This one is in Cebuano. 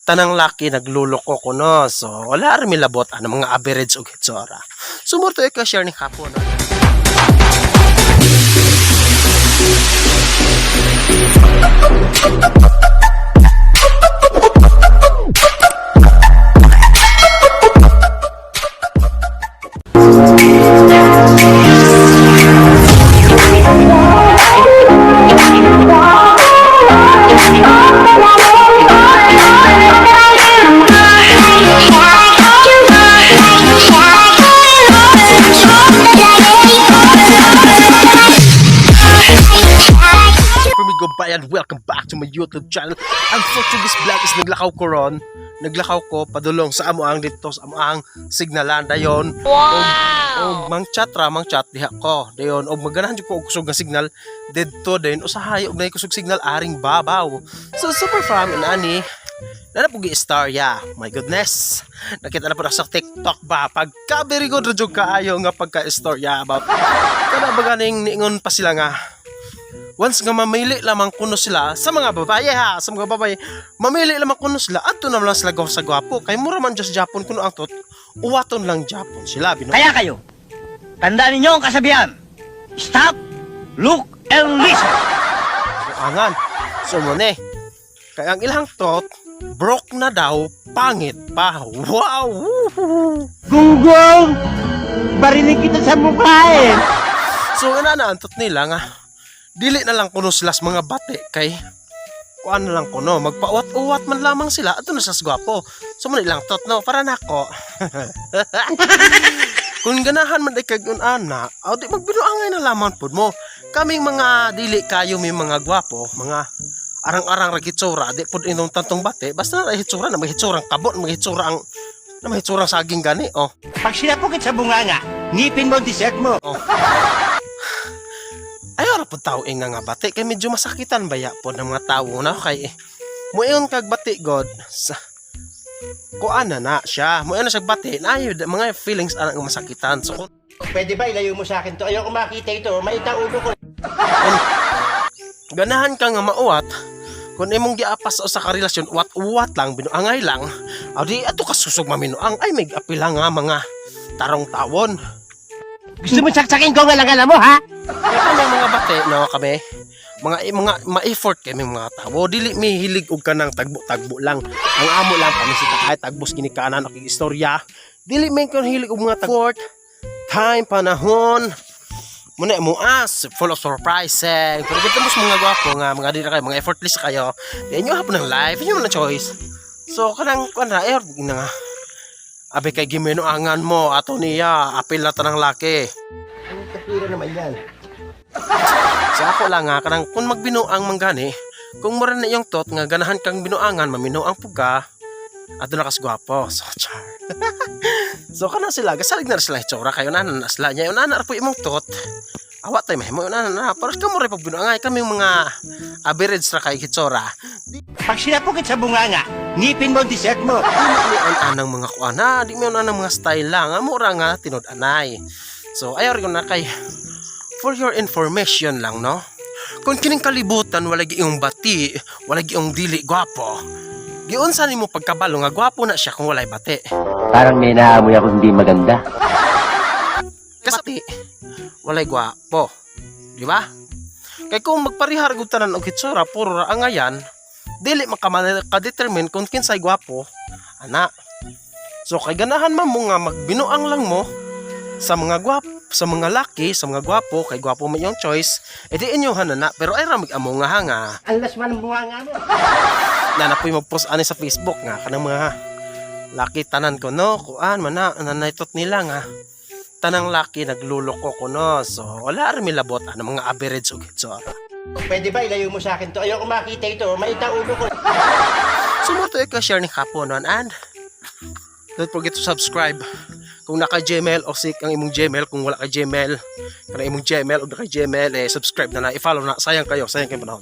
Tanang laki nagluloko ko, no. So wala ra milabot ano mga average og hitsura. So mo to ka-share ni hapon, no? For me go and welcome back to my YouTube channel. And for today's vlog is naglakaw ko ron. Naglakaw ko padulong sa amoang dito sa amoang signalan dayon. Wow. Og mang chat ra, mang chat diha ko. Dayon og maganahan jud ko og kusog nga signal didto dayon usahay og nay kusog signal aring babaw. So super fam and ani na po istorya. My goodness. Nakita na po na sa TikTok ba? Pagka very good ra jud kaayo nga pagka-istorya about kana ba ganing niingon pa sila nga once nga mamili lamang kuno sila sa mga babae ha, sa mga babae, mamili lamang kuno sila, adto na lang sila sa gwapo. Kay mura man just Japon kuno ang tot, uwaton lang Japon sila. Bino Kaya kayo, tandaan ninyo ang kasabihan. Stop, look, and listen. Angan. So mo ne. Kaya ang ilang tot, broke na daw, pangit pa. Wow! Woohoo! Gunggong! Barinig kita sa mukha eh! So ina na ang tot nila nga, dili na lang kuno sila sa mga bate kay kuan na lang kuno, magpauwat-uwat man lamang sila ato na sa gwapo. So mo na ilang tot no, para nako. Kung ganahan man ay kag ana, aw di magbinuangay na lamang pud mo. Kaming mga dili kayo may mga gwapo, mga arang-arang ra hitsura, di pud inong tantong bate, basta na hitsura na may hitsurang kabon, may hitsura ang na may hitsurang saging gani, oh. Pag sinapukit sa bunganga, ngipin mo ang dessert mo. Ayaw ra pud tao nga nga bati kay medyo masakitan baya po ng mga tao na kay muingon kag bati god sa kuan na na siya muingon na siya bati na ayo mga feelings ana nga masakitan. So kung Pwede ba ilayo mo sa akin to? Ayoko makita ito. Maita ulo ko. Ganahan ka nga mauwat kung imong giapas sa usa ka relasyon uwat-uwat lang binuangay lang aw di ato ka susog maminuang ay may apila nga mga tarong tawon. Gusto mo saksakin ko ang alang mo, ha? Kaya kami ang mga bate, no, kami, mga ma-effort kami mga tao. Dili mi hilig og kanang tagbo-tagbo lang. Ang amo lang kami si ay tagbos ginikanan og istorya. Dili mi kon hilig og mga effort, time, panahon. Muna mo as full of surprises. Pero gito mo sa mga gwapo nga mga dili kayo, mga effortless kayo. Di inyo hapon ng life, inyo na choice. So kanang kuan ra eh na nga. Abe kay giminuangan mo ato niya, apil na tanang laki. Ang kapira naman yan. Sa ako lang nga, kanang kung magbinuang man gani, kung mura na iyong tot nga ganahan kang binuangan, maminuang pug ka, ato na kas gwapo. So, char. So, kana sila, gasalig na rin sila hitsura kayo na na sila niya. Una na po imong tot. Awa tayo mahimo una na. Pero kamo rin pag binuangay kami yung mga average ra kay hitsura. Pag sinapukit sa bunganga, ngipin mo ang dessert mo. Di mi anang mga kuana, di mi anang mga style lang. Mura nga tinud-anay. So ayaw rin ko na kay for your information lang no. Kung kining kalibutan wala giyong bati, wala giyong dili gwapo. Giunsa nimo pagkabalo nga gwapo na siya kung walay bati. Parang may naamoy ako hindi maganda. Kasi bati, walay gwapo. Di ba? Kay kung magparihar gud tanan og hitsura, puro ra angayan, dili man ka determine kung kinsay gwapo, ana. So kay ganahan man mo nga magbinuang lang mo sa mga gwap sa mga laki, sa mga gwapo, kay gwapo man yung choice, edi inyo na pero ay ra mag-amo nga ha nga. Alas man ang bunganga mo. Na napoy mag-post ani sa Facebook nga kanang mga laki tanan ko no, kuan man na nanaitot nila nga tanang laki nagluloko ko no. So wala ra milabot ano mga average og hitsura. Pwede ba ilayo mo sa akin to? Ayoko makita ito. Maita ulo ko. So mo to i-share ni hapon nun and don't forget to subscribe kung naka Gmail o sik ang imong Gmail. Kung wala ka Gmail, kana imong Gmail o naka Gmail, eh subscribe na na, i-follow na. Sayang kayo, sayang kayo panahon.